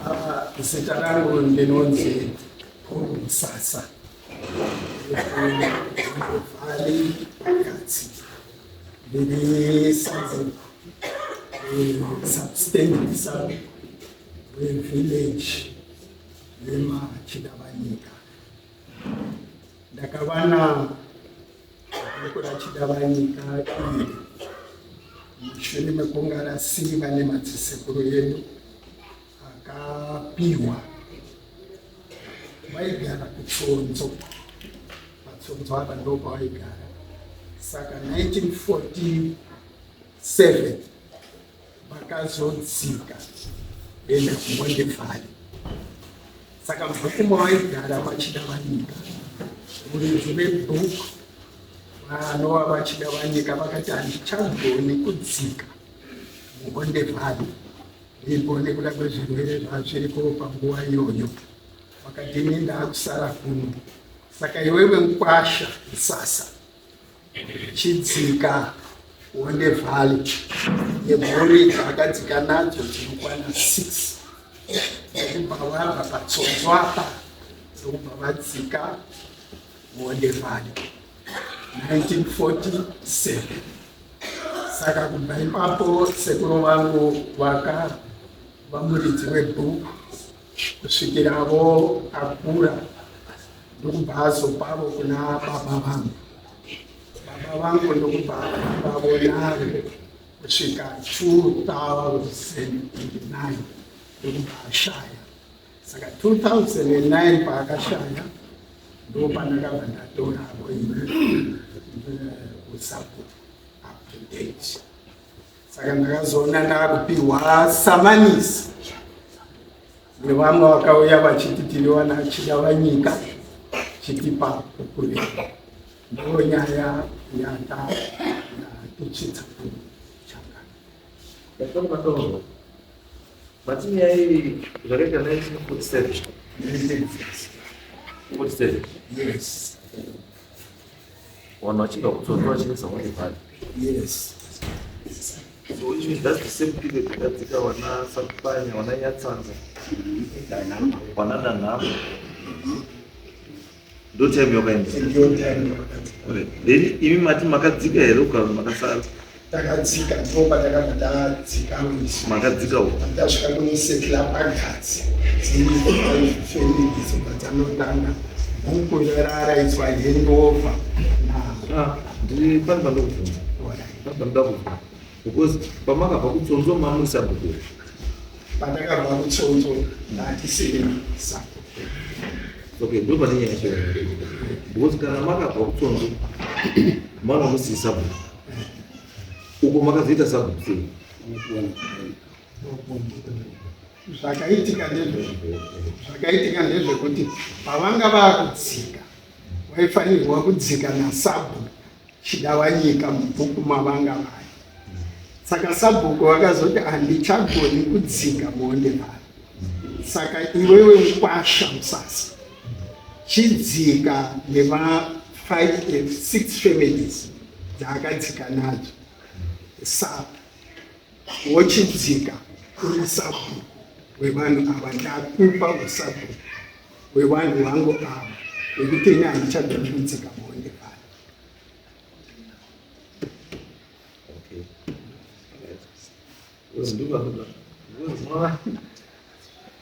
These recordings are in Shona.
Ah, zita rangu ndinonzi Paul Musasa Valley Gatsi ndiri sabhuku substanding sabhuku wevillage yemaChidavanyika. Ndakavana bhuku raChidavanyika iri mushure mekunge rasiiwa nemadzisekuru edu akapiwa vaigara kuTsonzo. PaTsonzo apa ndo pavaigara. Saka 1947 vakazodzika kuenda kuMonde Valley. Saka mubhuku mavaigara vachida vanyika, muridzi vebhuku vanova vachida vanyika vakati handichagoni kudzika muHonde Valley ipo nekuda kwezvirwere zvazviriko panguva iyoyo. Vakati ini ndaakusara kuno, saka iwewe mukwasha Msasa Chidzika Honde Valley nemhuri dzaakadzika nadzo dzinokwana 6 ndokubva vabva paTsonzo apa ndokubva vadzika Honde Valley 1947. Saka kubva ipapo sekuru vangu vakava muridzi webhuku kusvikiravo akura ndokubva azopavo kuna baba vangu. Baba vangu ndokubva vavo naro kusvika 2009 ndokubva ashaya. Saka 2009 paakashaya ndopandakabva ndatoravo ini usabhuku up to date. Saka ndakazoona ndakupiwa samanisi nevamwe vakauya vachiti tiri vana Chidavanyika chitipa kukureva. Ndiyo nyaya yata yatitsvitsa kuchangana. Mati nyaya iyi zvakaita 1947. 47. Yes. Vanhu vachibva kutsotso vachiendesa Honde Valley. Yes. So which means that's the same period yakadzika vana Sakupanya, vana Nyatsanza, vana Danhamo. Ndo time yakaenda. Ndiyo time yakadzika. Then imi mati makadzika here uka makasara? Takadzika ndipo patakabva tadzika isu. Makadzika uko. Tasvika kunosetla paGatsi. Dziri five family dzobva dzanotanga bhuku raraidzwa handover na Ah, ndiri pane pandokubvunza. Pane panoda kubvunza. Because pamakabva kuTsonzo mamuri sabhuku here? Patakabva kuTsonzo ndatisiri sabhuku. Okay, ndo pane nyaya yacho. Because kana makabva kuTsonzo manga musiri sabhuku. Uko makazoita sabhuku sei? Zvakaitika ndezve zvakaitika ndezvekuti pavanga vakudzika vaifanirwa kudzika nasabhuku Chidawanyika mubhuku mavanga vari. Saka sabhuku vakazoti handichagoni kudzika muHonde Valley. Saka iwewe mukwasha Musasa chidzika nema 5 6 families dzaakadzika nadzo sa wochidzika uri sabhuku wevanhu ava, ndakupa usabhuku wevanhu vangu ava nekuti ini handichagoni kudzika muHonde Valley. Okay.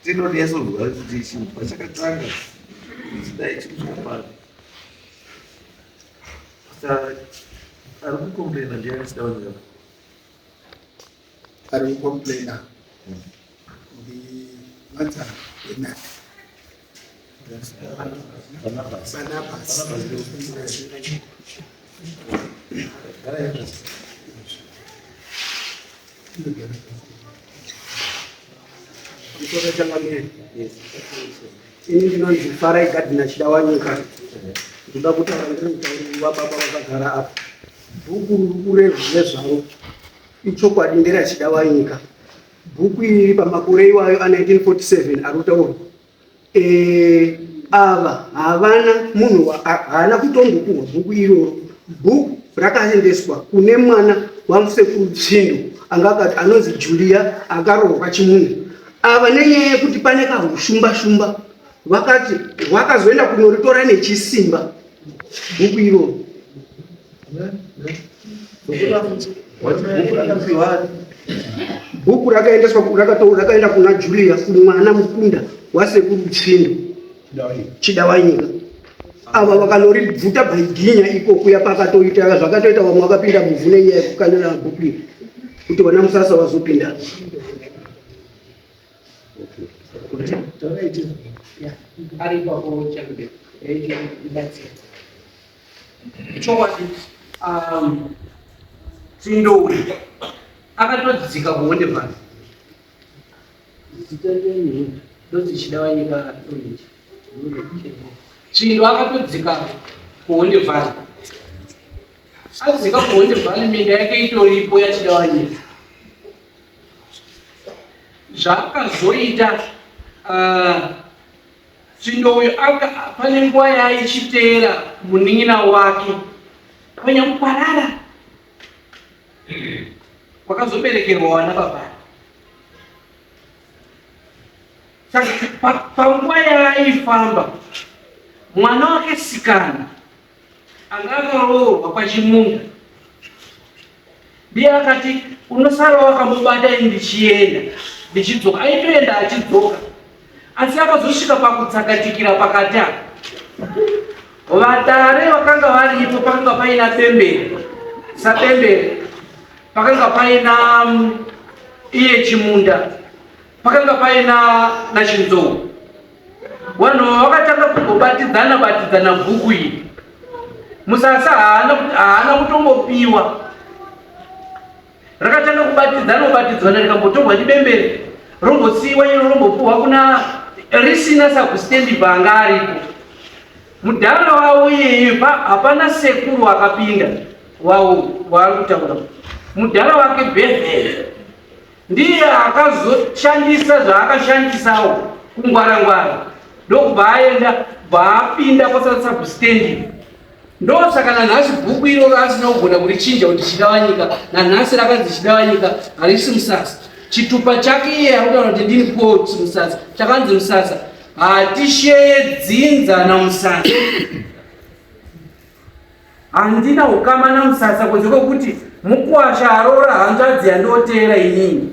Tinonyatsonzwa kuti chinhu pachakatanga chidai chikusvika pano. Saka ari kucomplaina ndiani Chidawanyika? Ari kucomplaina ndi Madza Bernard. Barnabas. Barnabas. Pamusoro changamire. Ini ndinonzi Farai Gardner Chidawanyika. Ndoda kutaura ndiri mutauriri wababa vakagara apa. Bhuku riri kurehwa nezvaro ichokwadi nderaChidawanyika. Bhuku iri pamakore iwayo a 1947 ari kutaurwa. Ava havana munhu haana kutombopuhwa bhuku iroro. Bhuku rakaendeswa kune mwana wasekuru Tsindo anga akati anonzi Julia akaroorwa chimunhu. Ava nenyaya yekuti pane kahushumba shumba vakati vakazoenda kunoritora nechisimba bhuku iroro. Bhuku rakaendeswa rakaenda kuna Julia kumwana mukunda wasekuru Tsindo Chidawanyika. Ava vakanoribvuta bhaiginya ikokuya pakatoita zvakatoita vamwe vakapinda muvhu nenyaya yekukanira bhuku iri kuti vana Musasa vazopinda. Ari ipapo chakude ibatsira chokwadi Tsindo uyu akatodzika kuhonde pano zita renyu ndonzi Chidawanyika Knowledge Tsindo akatodzika kuhonde valley adzika kuhonde valley minda yake itoripo yaChidawanyika Zvaakazoita uh, Tsvindo uyu pane nguva yaaichiteera munin'ina wake kwaNyamuparara kwakazoberekerwa vana baba. Saka panguva yaaifamba mwana wake sikana anga akaroorwa kwachimunda ndiye akati unosara wakamubata ini ndichienda ndichidzoka aitoenda achidzoka asi akazosvika pakutsakatikira pakati apa vadare vakanga varipo pakanga paina bembere sabembere pakanga paina iye chimunda pakanga paina nachinzou Vanhu vakatanga kumbobatidzana batidzana bhuku iri. Musasa haana haana kutombopiwa. Rakatanga kubatidzana kubatidzana rikambotorwa chibembere rombosiiwa iro rombopuhwa kuna risina sakustendi paanga aripo. Mudhara wavo iyeye hapana sekuru akapinda wavo waari kutaura. Mudhara wake Bethel Ndiye akazoshandisa zvaakashandisawo kungwara ngwara ndokubva aenda bva apinda kwasasabhustendi. Ndosaka nanhasi bhuku iroro asina kugona kurichinja kuti Chidawanyika, nanhasi rakanzi Chidawanyika harisi Musasa. Chitupa chake iye akutaura kuti ndini Paul Musasa chakanzi Musasa. Hatisheye dzinza naMusasa. Handina ukama naMusasa kunze kwekuti mukwasha aroora hanzvadzi yandoteera inini.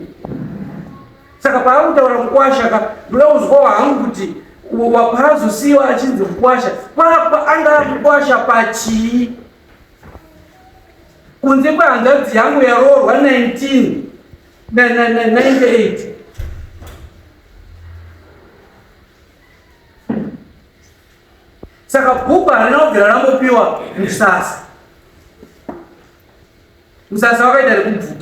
Saka paari kutaura mukwasha ka ndoda kuzwawo hangu kuti wapaazosiiwa achinzi mukwasha papa anga ari mukwasha pachii kunze kwehanzvadzi yangu yaroorwa 1998 Saka bhuku harina kubvira rambopiwa Musasa. Musasa wakaita rekubvuta.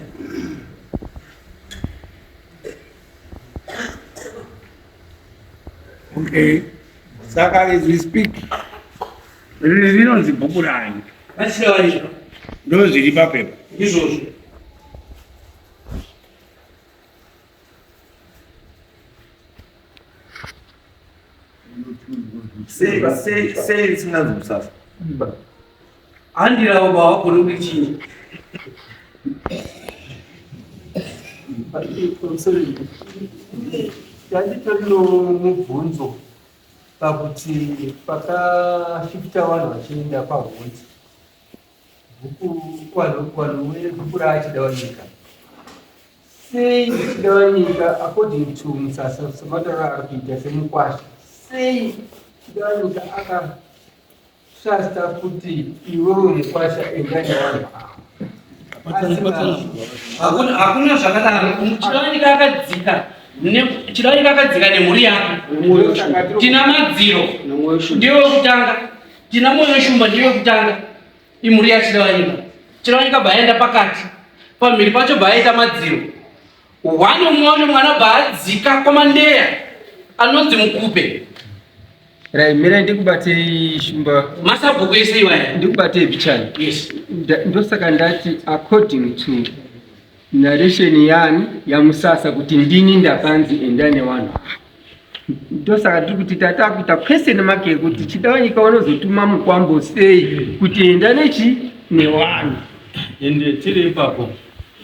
Okay. Saka as we speak, riri rinonzi bhuku rani? Ndo zviri papepa. Izvozvo. Sei risinganzi Musasa? Handirawo bawagone kuichinja. Yanditorino mubvunzo pakuti pakashifta vanhu vachienda pahonzi bhuku vanhu vebhuku raachidawanyika sei chidawanyika according to musasa sematauro ari kuita semukwasha sei chidawanyika akasasta kuti iwewe mukwasha enda nevanhu ava hakuna zvakadaro chidawanyika akadzika chidawanyika akadzika nemhuri yake tina madziro ndiwe wekutanga tina moyo shumba ndiwe wekutanga Imhuri yaChidawanyika. Chidawanyika bva aenda pakati. Pamhiri pacho bva aita madziro. One umwe wacho mwana bva adzika kwaMandeya anonzi Mukupe. Right, mira ndikubatei shumba. Masabhuku ese iwaya. Ndikubatei bichani. Yes. Ndosaka ndati according to narration yani yaMusasa kuti ndini ndakanzi enda newanhu. Ndosaka tiri kuti tatakuita question mark yekuti Chidawanyika vanozotuma mukwambo sei kuti enda nechi nevanhu. Ende tiri ipapo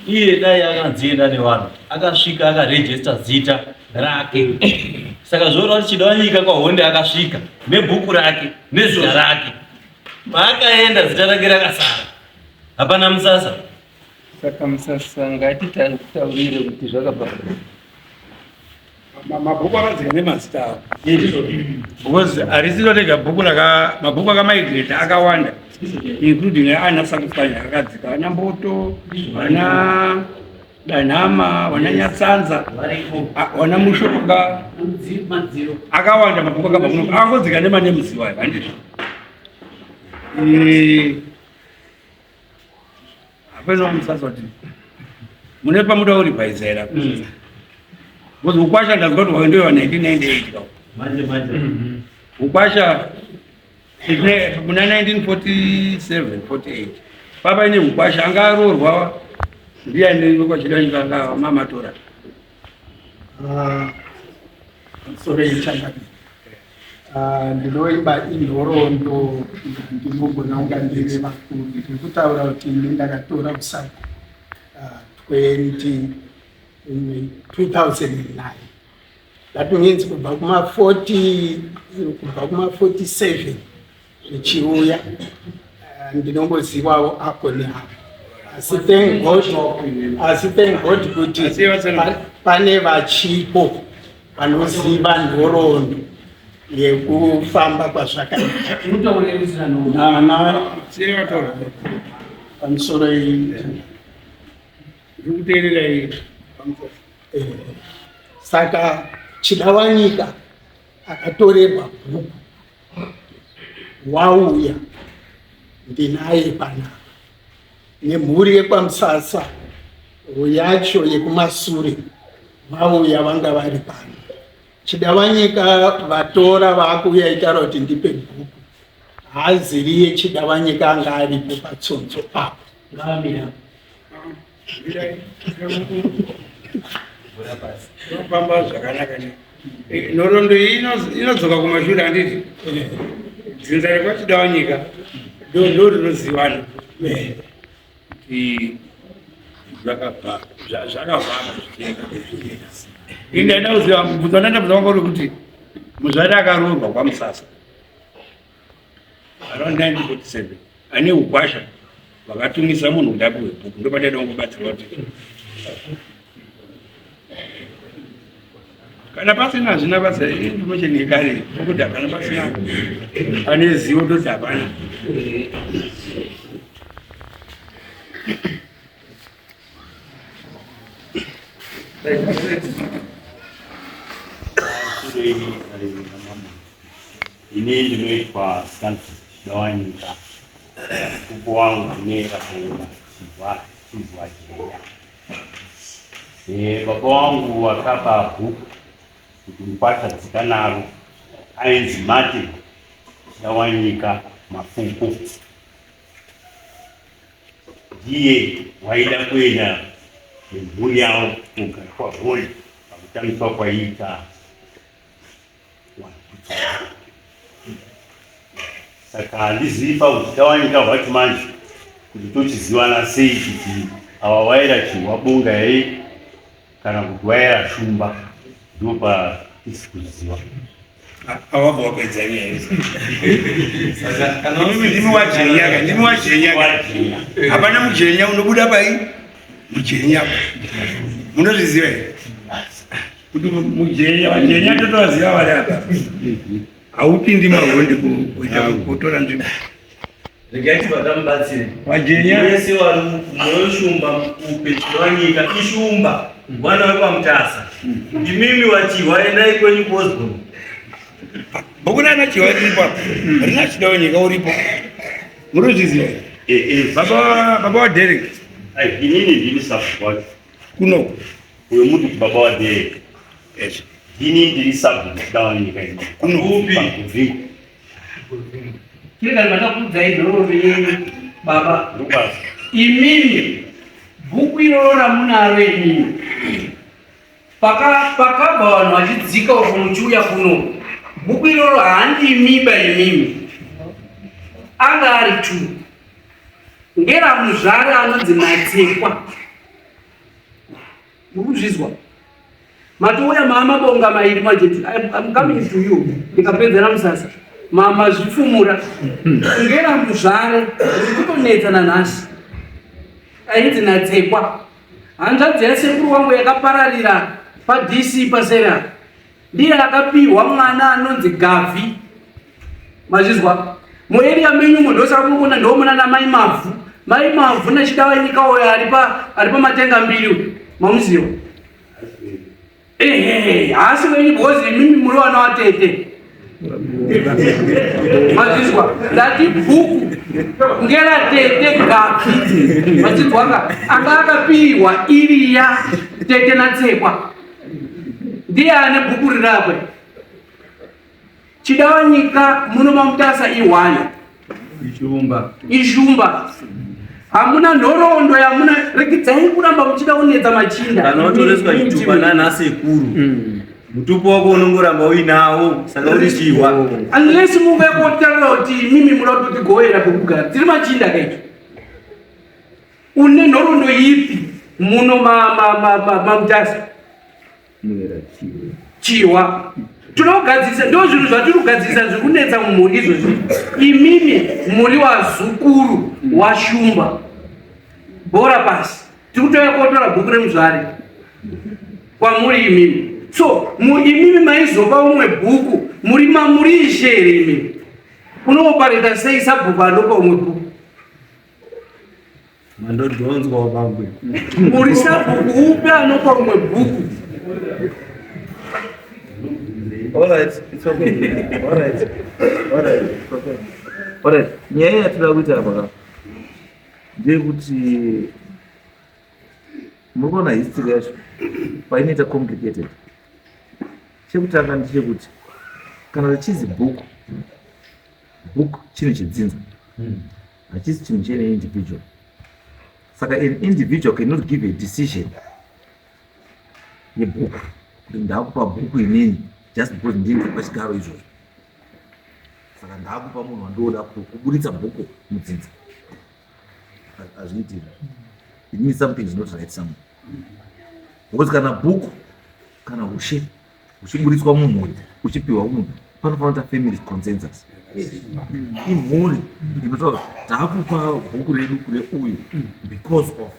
iye dai akanzi enda nevanhu akasvika akarejista zita rake saka zvoreva kuti Chidawanyika kwaHonde akasvika nebhuku rake nezita rake paakaenda zita rake rakasara hapana musasa. Saka musasa ngatitaurire kuti zvakabva Mabhuku akadzika nemazita avo because harisiro rega bhuku raka mabhuku akamaigreta akawanda including ana Sakupwanya akadzika ana Mboto vana Danhama vana Nyatsanza vana Mushonga akawanda mabhuku akabva kuno akangodzika nemanemuzi wayo handizvo. Hapana musasa kuti mune pamuda uri bhaisa here apa. Because ukwasha ndazwa kuti waendewa 1998 ka. Manje manje. Ukwasha muna 1947 48 papa ine ukwasha anga aroorwa ndiyani wekwachidanyika anga mamatora. Ah, sorry changamire. Ah, ndinoimba inhoroondo ndinogona kunga ndiri vakuru ndiri kutaura kuti ini ndakatora usaku 20 2009 that means kubva kuma 40 kubva kuma 47 zvichiuya ndinongozivawo apo neapo asi thank God asi thank God kuti pane vachipo vanoziva nhoroondo yekufamba kwazvakaita pamusoro iyi saka Chidawanyika akatorerwa bhuku wauya ndinaye panapa nemhuri yekwaMusasa yacho yekumasure vauya vanga vari pano. Chidavanyika vatora vakuuya itaura kuti ndipe bhuku haaziriye Chidavanyika anga aripo patsonzo apo. Famba zvakanaka ne. Nhoroondo iyi inodzoka kumashure handiti? Dzinza rekwaChidawanyika ndo rinozivana kuti zvakabva zvakavhama zvichienda. Ini ndaida kuziva mubvunzo wandaida kubvunza wanga uri kuti muzvare akaroorwa kwaMusasa around 1947 ane ukwasha vakatumisa munhu kuti apiwe bhuku ndopataida kungobatsirwa kuti kana pasina hazvina basa information yekare okuti hapana pasina ane zivo toti hapana. Ini ndinoitwa Stanford Dawanyika, mutupo wangu ndine Katonga Chihwa Chihwa Jenya. Eh, baba wangu wakapa bhuku kuti mukwasha dzika naro ainzi Martin Dawanyika Mafuko. Ndiye waida kuenda nemhuri yavo kugara kwaHoly pakutamiswa kwaiita Saka handizivi pakuti tawanika hwacho manje kuti tochizivana sei kuti awa waira chihwa bonga here kana kuti waira shumba ndopatisi kuziva. Awabva wapedza nyaya. Ndimi wajenya ka, ndimi wajenya ka. Hapana mujenya unobuda pai? Mujenya. Munozviziva here? Kuti mujenya, vajenya totovaziva vari apa. Haupindi mahonde kuita kutora nzvimbo. Regai tibva tamubatsire. Vajenya. Wese wari moyo shumba mukupe Chidawanyika ishumba mwana wekwaMutasa. Ndimimi waChihwa endai kwenyu kuOsborne. Bhuku rana Chihwa riripo apa. Rina Chidawanyika uripo. Munozviziva here? Baba baba waDerek. Ai, inini ndini sabhuku wacho. Kuno. Uyo muri kuti baba waDerek. Ndini ndiri sabhuku Chidawanyika ini. Kuno. Kupi? Pakuvingo. Chirega ndakakuudzai nhoroondo yenyu baba. Ndokwazi. Imimi bhuku iroro ramunaro imimi. Pakabva vanhu vachidzika uko muchiuya kuno, bhuku iroro handimiba imimi. Anga ari tu. Ngeramuzvare anonzi Matsekwa. Mukuzvizwa? Matouya mama bonga mairi manje I'm coming to you. Ndikapedzera musasa. Mama zvifumura. Ngera muzvare kutonetsa nanhasi. Ainzi Natsekwa. Hanzvadzi yasekuru wangu yakapararira paDC pasera. Ndiye akapihwa mwana anonzi Gavi. Mazvizwa? Muarea menyu umo ndosaka muri kuona ndomuna namai Mavhu. Mai Mavhu naChidavanyika uyo ari pa ari pamatenga mbiri uyo. Mamuziva? Ehe, haasi wenyu because imimi muri vana watete. Mazvizwa? Ndati bhuku ngera tete Gavi. Mazvizwa ka? Anga akapiwa iri ya tete naTsekwa. Ndiye ane bhuku rirakwe. Chidawanyika muno maMutasa ihwani. Ishumba. Ishumba. Hamuna nhoroondo yamuna rekidzai kuramba muchida kunetsa machinda. Kana watoreswa chitupa nana sekuru. Mutupo wako unongoramba uinawo saka uri chihwa. Unless muve kotaura kuti imimi muda kutotigovera pekugara. Tiri machinda kaicho. Une nhoroondo ipi muno maMutasa? Chihwa. Tinogadzirisa ndo zvinhu zvatiri kugadzirisa zviri kunetsa mumhuri izvozvi. Imimi muri wazukuru washumba. Bhora pasi. Tiri kutouya kotora bhuku remuzvari kwamuri imimi. So imimi maizopa umwe bhuku muri mamuri ishe here imimi? Unoopareta sei sabhuku anopa umwe bhuku? Mandodhonzwa bambo. Muri sabhuku upi anopa umwe bhuku? All right, it's okay. All right. All right, it's okay. All right. Nyaya yatinoda kuita apa ka ndeyekuti muri kuona history yacho painoita complicated. Chekutanga ndechekuti kana richizi bhuku, bhuku chinhu chedzinza. Hachisi chinhu chene individual. Saka an individual cannot give a decision yebhuku kuti ndakupa bhuku inini just because ndini ndiri pachigaro izvozvo. Saka ndakupa munhu wandinoda kuburitsa bhuku mudzinza. Hazviiti izvo. It means something is not right somewhere. Because kana bhuku kana ushe uchiburitswa mumhuri uchipiwa munhu panofanira kuita family consensus. Imhuri inotaura takupa bhuku redu kune uyu because of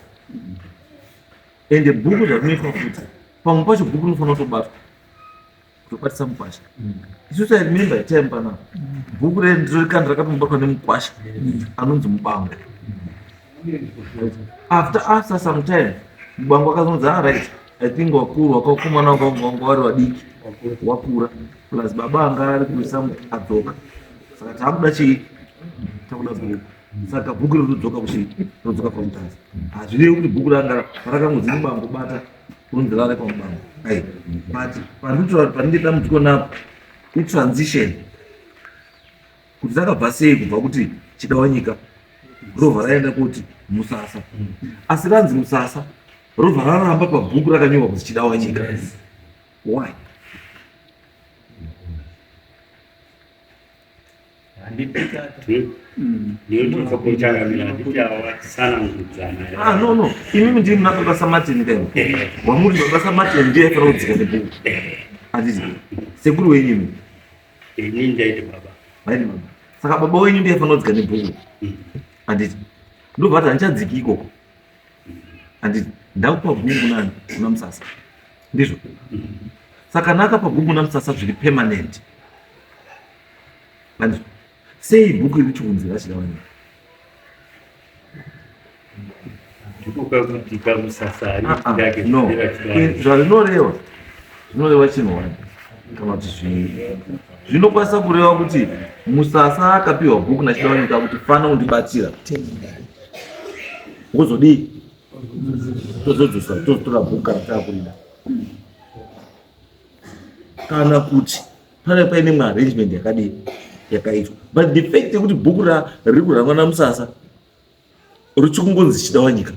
ende bhuku zvarinoitwa futi pamwe pacho bhuku rinofanira kutobatwa kutobatisa mukwasha. Isusu I remember time panapa bhuku rendirikani rakatombobatwa nemukwasha anonzi Mubango. After some time Mubango akazonzi ah, right I think wakuru wakakomana wanga vari vadiki wakura plus baba anga ari kuisa adzoka saka taakuda chii takuda bhuku saka bhuku rinodzoka kuchii rinodzoka kwamutasa. Hazvirevi kuti bhuku ranga rakangonzi Mubango bata rinonzi rave kwaMubango ai but pandinotaura kuti panenge dambudziko napo itransition kuti rakabva sei kubva kuti Chidawanyika robva raenda kuti Musasa asi ranzi Musasa robva raramba pabhuku rakanyorwa kuti Chidawanyika. Why? Ah, no, no. Imimi ndiri muna baba Samartin kaini. Wamuri baba Samartin ndiye aifanira kudzika nebhuku. Handiti sekuru wenyu imi. Ini ndaiti baba. Vaiti baba. Saka baba wenyu ndiye aifanira kudzika nebhuku. Handiti ndobva ati handichadziki ikoko. Handiti ndakupa bhuku nani kuna Musasa. Ndizvo. Saka nakapa bhuku kuna Musasa zviri permanent. Handiti sei bhuku iri chiunzi raChidawanyika? Ndiko kakuti kamusasa ari Ah, ah, yake no. Zvazvinoreva zvinoreva chinhu wani kana kuti zvii zvinokwanisa kureva kuti Musasa akapiwa bhuku naChidawanyika kuti fana undibatsira wozodii tozodzosa tozotora bhuku kana taakurida kana kuti pane paine imwe arrangement yakadii yakaitwa but the fact yekuti bhuku riri kurangwa naMusasa Ruchikungonzi Chidawanyika.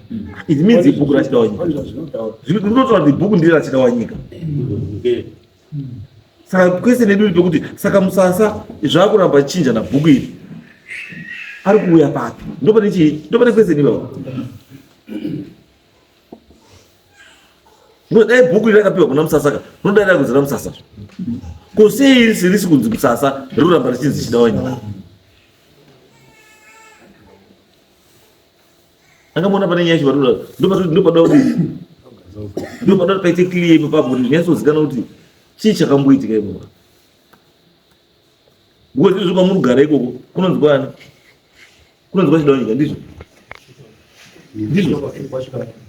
It means ibhuku raChidawanyika. Rinotaura kuti bhuku ndiri raChidawanyika. Saka kwese nedu iri pekuti saka Musasa zvakuramba chinja nabhuku iri ari kuuya papi? Ndopane chii? Ndopane kwese ipapa. Dai bhuku iri rakapiwa kuna Musasa ka rinodai rakunzi raMusasa. Ko sei risi kunzi Musasa rinoramba richinzi Chidawanyika? Angamona pane nyaya chivaruda ndopatoda ndopada kuti ndopada kuti paite clear ipo papo kuti zvinyatsozikanwa kuti chii chakamboitika ipopa. Because izvo kwamuri kugara ikoko kunonzi kwani? Kunonzi kwaChidawanyika ndizvo? Ndizvo?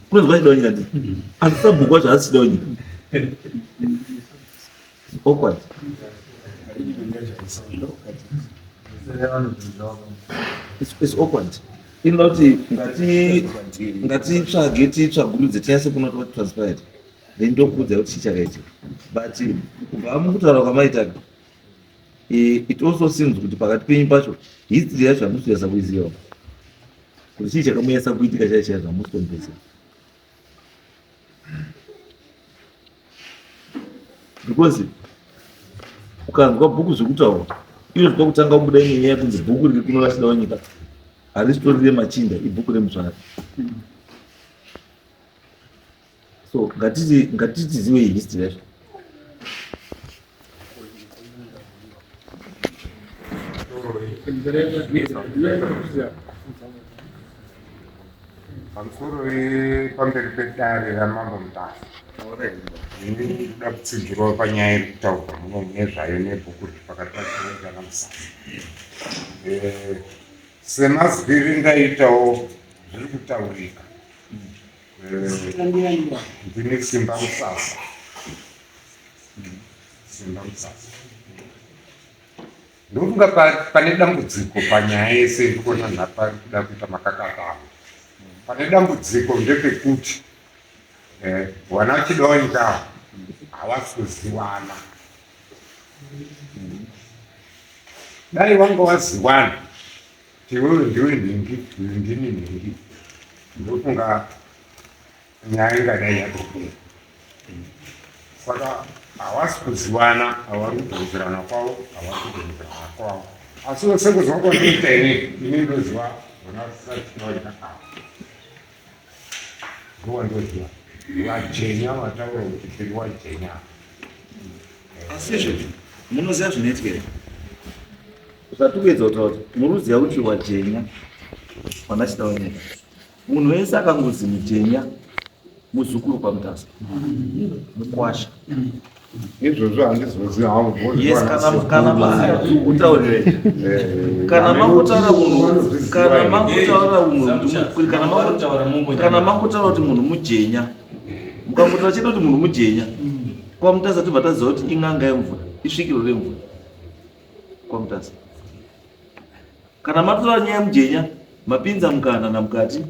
Kunonzi kwaChidawanyika ndizvo? Asi sabhuku wacho haasi Chidawanyika. Awkward. It's awkward. Inoda kuti ngatitsvage titsvagurudze tinyase kuona kuti what transpired. Then ndokuudza kuti chii chakaitika. But kubva mukutaura kwamaita it also seems kuti pakati penyu pacho history yacho hamusi kunyatsa kuiziva. Kuti chii chakamunyatsa kuitika chaicho chaizvo hamusi kutonzwisisa. Because ukanzwa bhuku zvekutaura iyo zvika kutanga kubuda imwe nyaya kunzi bhuku riri kuno raChidawa Nyika harisitori remachinda, ibhuku remuzvare. So ngatiti ngatitizive history yacho. Pamusoro pamberi pedare raMambo Mutasa, ini ndinoda kutsigirawo panyaya iri kutaurwa muno nezvayo nebhuku riri pakati paChiwenga naMusasa. Eh, semazwiri ndaitawo zviri kutaurika. Eh, ndini Simba Musasa. Simba Musasa. Ndofunga pane dambudziko panyaya yese iri kuona nhapari kuda kuita makakatano. Pane dambudziko ndepekuti eh, vana Chidawanyika havasi kuziwana. Dai wanga waziwana iwewe ndiwe nhingi, uyu ndini nhingi, ndofunga nyaya ingadai yatopera. Saka hawasi kuziwana, hawari kudhonzerana kwavo, hawari kudhonzerana kwavo. Asi sekuziva kwandinoita ini, ini ndoziva vona vasati ava ndowandoziva wajenya wataura kuti tiri wajenya. Asizve munoziva zvinoitika here? Zvatikuedza kutaura kuti muri kuziva kuti wajenya wana Chidawanyika. Munhu wese akangozi mujenya muzukuru kwaMutasa mukwasha. Izvozvo handizoziva hangu. Yes, kana kana utaurire. Kana mangotaura munhu kana mangotaura munhu kana mangotaura kana mangotaura kuti munhu mujenya. Mukangotaura chete kuti munhu mujenya. KwaMutasa tobva taziva kuti in'anga yemvura, isvikiro remvura. KwaMutasa. Kana matora nyaya mujenya, mapinza mukana namukati,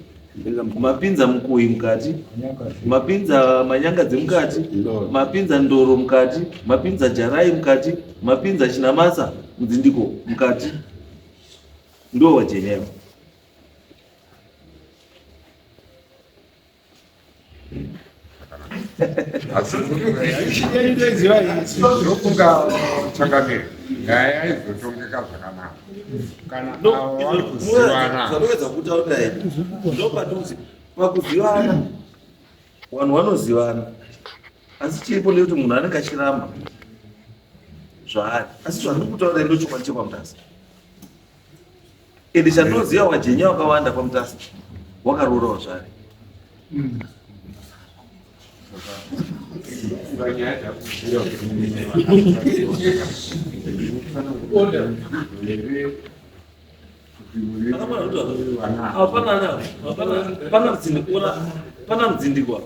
mapinza mukuyi mukati, mapinza manyangadzi mukati, mapinza ndoro mukati, mapinza jarai mukati, mapinza chinamasa mudzindiko mukati. Ndo wajenya ivo. Ndofunga changamire nyaya yaizotongeka zvakanaka kana ava vari kuzivana. Zvandowedza kutaura ndopatuzi pakuzivana vanhu vanozivana asi chiripo ndekuti munhu anenge achiramba zvaari asi zvandiri kutaura ndochokwadi chekwamutasa. Ende chandinoziva wajenya wakawanda kwaMutasa wakaroora wazvare. Pana mudzindikwa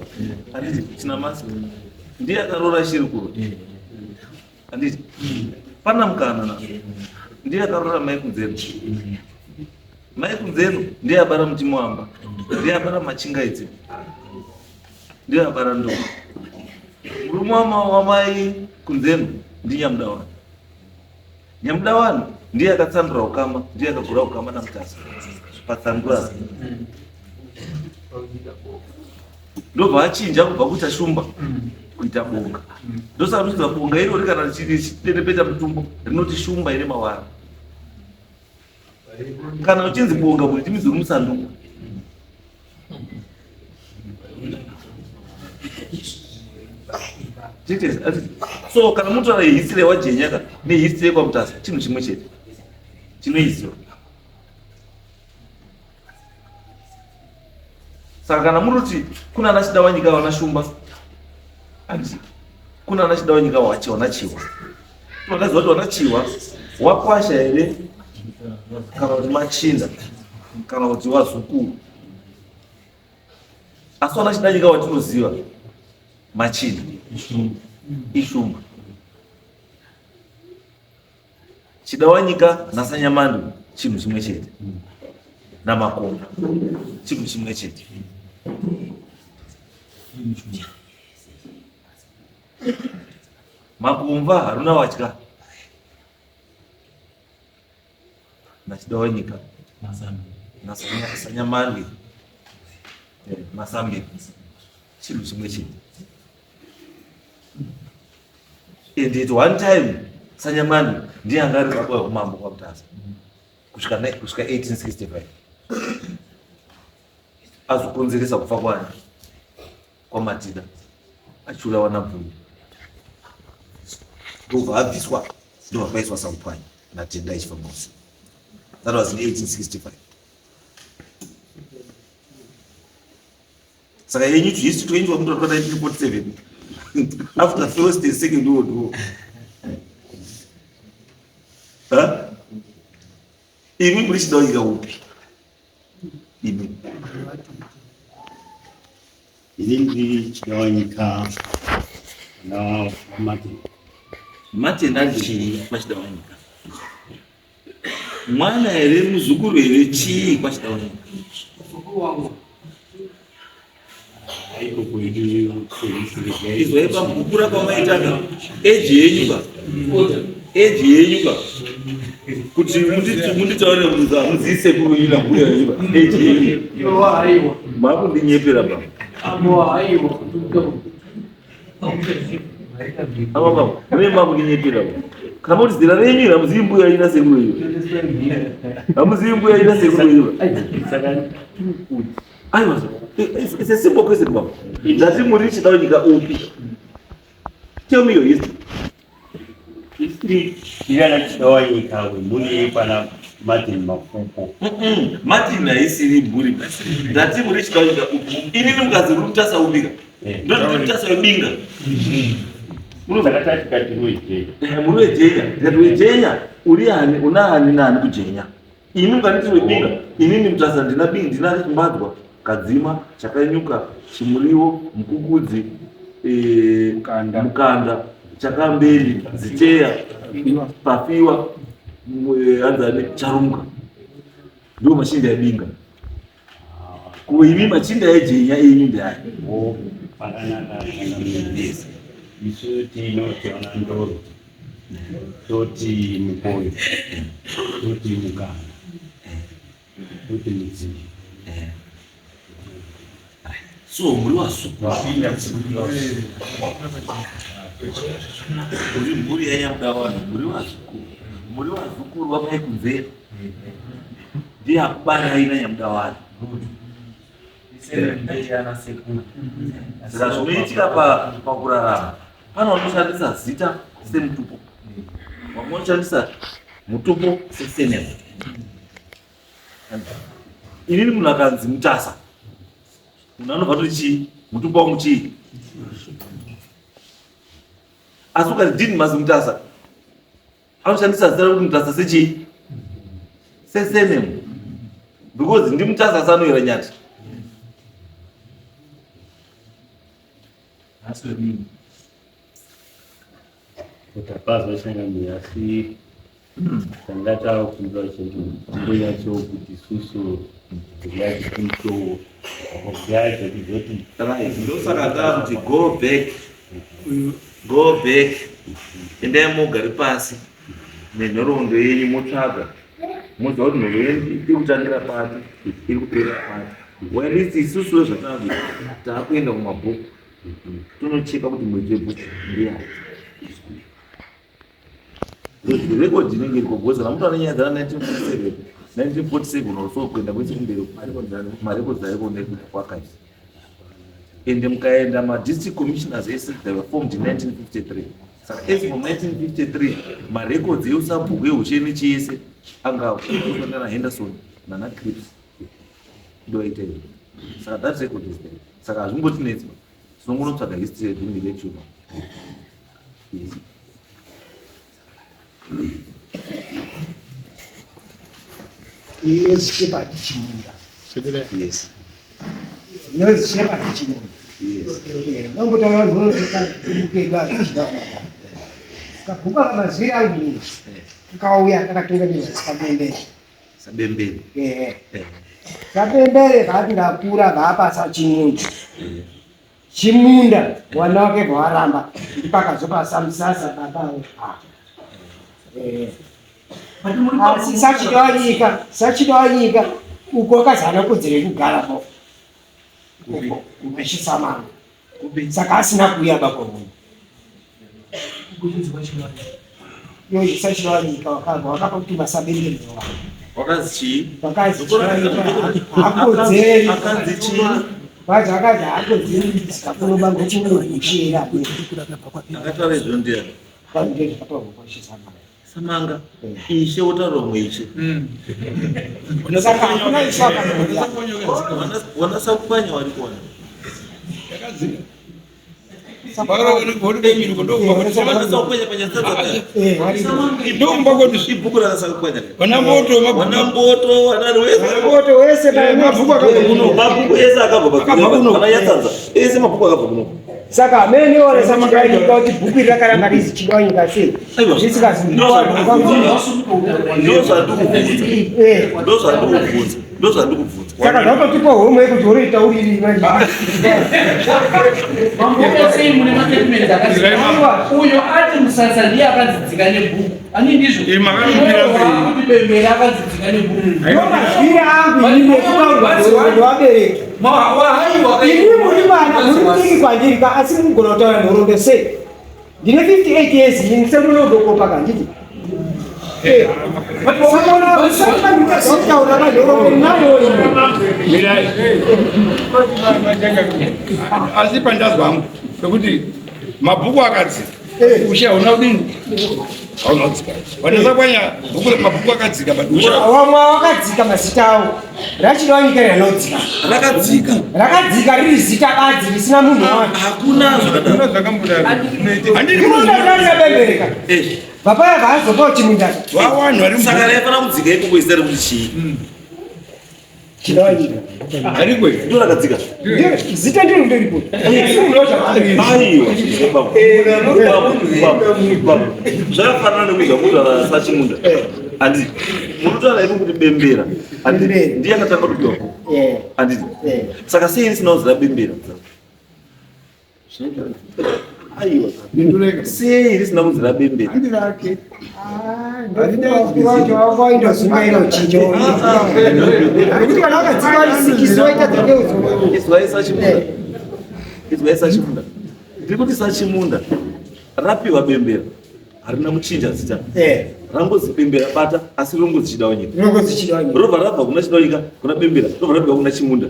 handiti chinamasa ndiye akaroora shiri kuro handiti pana mukana na ndiye akarora mai kunzeno mai kunzeno ndiye abara mutimwamba ndiye abara machingaidzi ndiye abara ndo murume wamai kunzeno ndinyamudawani nyamudawani ndiye akatsandura ukama ndiye akagura ukama namutasa patsandura. Ndobva achinja kubva kuita shumba kuita bonga. Ndosaka tichiziva bonga irori kana richitenepeta mutumbo rinoti shumba ine mawara. Kana uchinzi bonga kuti timidzi uri musanduko. So kana munotaura history yaWajenya ka nehistory yekwaMutasa chinhu chimwe chete chinoiziva. Saka kana muri kuti kuna ana Chidawanyika vana Shumba, handiti kuna ana Chidawanyika wachi wana Chihwa, tinodaziva kuti wana Chihwa wakwasha here kana kuti machinda kana kuti wazukuru, asi wana Chidawanyika watinoziva machinda ishumba. Chidawanyika naSanyamandu chinhu chimwe chete naMakomba chinhu chimwe chete. Makomba haruna watya naChidawanyika naSanyamandi Masambiri chinhu chimwe chete. And at one time Sanyamani ndiye anga ari baba weumambo kwaMutasa kusvika kusvika 1865 azokonzeresa kufa kwani kwaMatida achiurawa naBvunyu ndobva abviswa ndobva paiswa Sakupwanya naTendai Chifamausi. That was in 1865. Saka yenyu history toinzwa muto kwa 1947 after first and second world war. Ha? Imi muri chidawanyika upi? Imi. Ini ndiri chidawanyika na Martin. Martin ari pachidawanyika. Mwana here muzukuru here chii kwachidawanyika? Izwai pamukukura kwamaita ka eji yenyu ka eji yenyu ka kuti munditaurire kuti hamuzivi sekuru yenyu nambuya yenyu ka eji yenyu makundinyepera ba Ava baba, mune makundinyepera ba. Kana kuti zera renyu iri hamuzivi mbuya yenyu nasekuru yenyu. Hamuzivi mbuya yenyu nasekuru yenyu. Aiwa, it's a simple question baba. Ndati muri chidawanyika upi? Tell me your history. History iyana chidawanyika wemhuri yekwana Martin Mafupo. Martin haisiri mhuri. Ndati muri chidawanyika upi? Inini mukazi uri Mutasa upi ka? Ndoti Mutasa webinga. Saka tati kati wejenya. Muri wejenya. Ndikati wejenya uri ani una ani naani kujenya. Ini mukanditi webinga, inini Mutasa ndina binga, ndina Chimbadzwa, Kadzima, Chakanyuka, Chimuriwo, Mukukudzi, Mukanda, Mukanda, Chakamberi, Ziteya, Pafiwa, anzani, Charunga. Ndiwo machinda ebinga. Ko imi machinda ejenya enyu ndeayi? Oh, pakanaka changamire. Isu tinoti ana Ndoro, toti Mukoyo, toti Mukanda, toti Mudziyo. So muri wazukuru. Uri mhuri yanyamudawana, muri wazukuru. Muri wazukuru vamai kunzera. Ndiye akubarai nanyamudawana. Saka zvinoitika pakurarama pane vanoshandisa zita semutupo, vamwe vanoshandisa mutupo sesenema. Inini munhu akanzi Mutasa, munhu anobva toti chii? Mutupo wangu chii? Asi ukati Didmas Mutasa, anoshandisa zita rekuti Mutasa sechii? Sesenemu. Because ndiMutasa asi anoyera nyati. Utapazwa changamire asi tanga takumbira chete timbonyatso kuti isusu yacho yacho tizoti Right. Ndosaka takuti go back. Go back. Endai mogare pasi nenhoroondo yenyu motsvaga. Moziva kuti nhoroondo yenyu iri kutangira papi, iri kuperera papi. While isusu wezvataakuita taakuenda kumabhuku tonocheka kuti mwedzi webhuku ndeyani. Record inenge iri kugoza namuti ane nyaya dzana 1947 1947 or so kuenda kwese kumberi marecords ariko nekukwakaisi ende mukaenda madistrict commissioners ese they were formed in 1953 saka as from 1953 marecords eusabhuku eushe nechiyese anga nana Henderson nana Cripps ndoaita izvo saka that record is there saka hazvingotinetsi tinongonotsvaga history yedu nelecture. Yes. Inonzi Shepherd Chimunda. Yes. Inonzi Shepherd Chimunda. Yes. Nombotaura vanhu vanokedu achida. Kabhuku aka mazwiri angu ini. Kakauya kakatungamirwa sabembere. Sabembere. Eh. Sabembere vati ndakura vapasa chimundu. Chimunda mwana wake bvawaramba ndipakazopa samusasa baba eh. Asi sachidawanyika sachidawanyika uko akazana kodzero yekugara po uko kuchisamanga saka asina kuuya baba munhu Yoyi sachidawanyika wakabva wakapa kuti masabengerewa Wakazi chii? Wakazi hakodzeri. Akanzi chii? Vazi akazi hakodzeri kunoba ngokunokuchera. Akataura izvo ndiani? Vanhu zvakataurwa kwachisama. Samanga. Ishe wotaura umwe ishe. Saka hakuna ishe akazouya. Wana sakupanya wari kuona. Saka amene ora samanganyika kuti bhuku iri rakaramba rizi chidwanyika sei ndozvandikubvunza ndozvandikubvunza Saka zvatotipa homwe yekuti uroitauriri manje. Mamboita sei mune mastatements akasiyana? Uyo ati musasa ndiye akanzi dzika nebhuku. Ani ndizvo? Eh, makanomira Uyo sei? waakuti bembera akanzi dzika nebhuku. Ndomazwiri angu ini nekutaurwa nevabereki. Wahaiwa Imi muri vana muri mudiki kwandiri ka asi mugona kutaura nhoroondo sei? Ndine 58 years ini semunodokopa kanditi. Saka usati kutaura nhoroondo nayo ini. Mirai. Asi pandazwa hangu pekuti mabhuku akadzika ushe hauna kudini hauna kudzika vanasakwanyi mabhuku akadzika but ushe Wamwe wakadzika mazita awo. Rachidawanyika rinodzika. Rakadzika. Rakadzika riri zita badzi risina munhu wake. Hakuna zvakadaro. Hakuna zvakambodaro. Handini Ndinoda bembereka. Eh. Baba yakazopa chimunda. Wawanhu vari Saka raifana kudzika ikoko izita rekuti chii? Chidawanyika. Hariko Ndo rakadzika. Zita ndiro ndiripo. Aiwa. Babu, babu, babu. Zvakafanana nekuti zvakutaura sachimunda. Handiti. Munotaura imi kuti bembera. Handiti. Bembera. Ndiye akatanga kupiwa bhuku. Handiti. Saka sei risina kuzira bembera? Aiwa. Sei risina kuzira bembera? Handi rake. Wacho waindosungaira uchinjo. Nekuti kana wakadzika warisikisi waita dzakeudzo. Izwai sachimunda. Izwai sachimunda. Ndiri kuti sachimunda rapiwa bembera harina kuchinja zita. Rangozi bembera bata asi rongozi chidawanyika. Rongozi chidawanyika. Robva rabva kuna chidawanyika kuna bembera robva rabva kuna chimunda.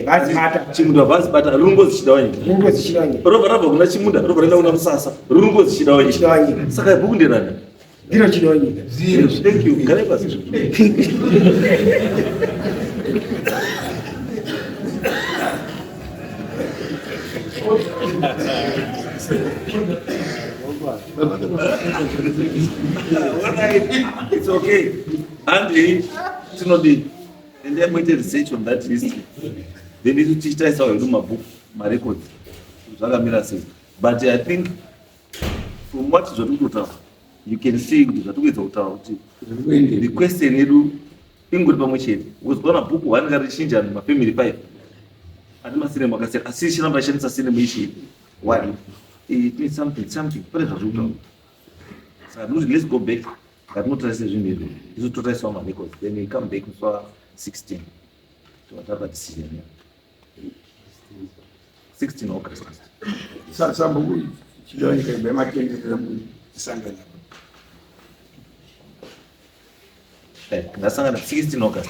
Vazi bata. Chimunda vazi bata rongozi chidawanyika. Rongozi chidawanyika. Robva rabva kuna chimunda robva raenda kuna musasa rongozi chidawanyika. Chidawanyika. Saka bhuku nderani? Ndiro chidawanyika. Thank you. Garai pasi. Alright, it's okay. Andy, tinodi endai muite research on that history. Then isu tichitaisawo hedu mabhuku, marecords zvakamira sei. But I think from what zvatiri kutotaura, you can see kuti zvatiri kuedza kutaura kuti the question yedu ingori pamwe chete. Because ukaona bhuku one richinja mafamily five ane masurname akasiyana asi ichiramba ishandisa surname ichi one. It means something, something. Pane zvatiri kutaura. Saka ndikuti let's go back ngatinotarisa zvinhu izvo isu totarisawo marecords then we come back musi wa 16. Totapa decision ya 16 August. Sabhuku Chidawanyika ibva matenderera muchisangana. Ndasangana 16 August.